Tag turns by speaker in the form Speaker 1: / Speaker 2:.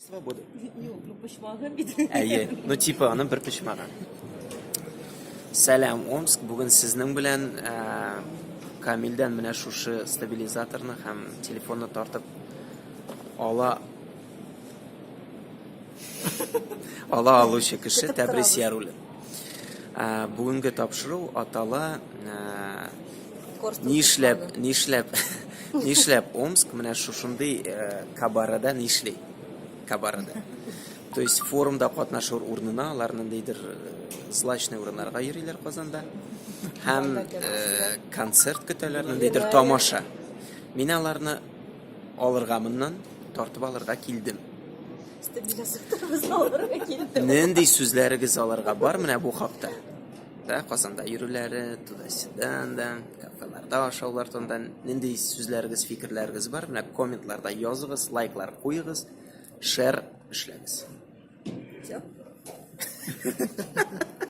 Speaker 1: Свобода.
Speaker 2: Юк, ну почмагы бит.
Speaker 1: Әйе, ну типа аның бер почмагы. Сәлам, Омск, бүген сезнең белән э, Камилдән менә шушы стабилизаторны һәм телефонны тартып ала ала алучы кеше
Speaker 2: Көтеп
Speaker 1: Тәбрис
Speaker 2: торабыз.
Speaker 1: Яруллин. Э, Бүгенге тапшыру атала э,
Speaker 2: Корстон
Speaker 1: Нишләп,
Speaker 2: почмагы.
Speaker 1: нишләп, нишләп Омск менә шушындый э, кабареда нишли? Кабареда. То есть форумда катнашу урынына алар ниндидер э, злачный урыннарга йөриләр Казанда. Һәм э, концерт көтәләр, ниндидер тамаша. Мин аларны алырга моннан тартып алырга килдем.
Speaker 2: Стабилизаторыбызны алырга килдем.
Speaker 1: Нинди сүзләрегез аларга бар менә бу хакта? Да, Казанда йөрүләре, туда-сюда, да, кафеларда ашаулар турында нинди сүзләрегез, фикерләрегез бар? Менә комментларда языгыз, лайклар куегыз, шер эшләгез.
Speaker 2: Всё.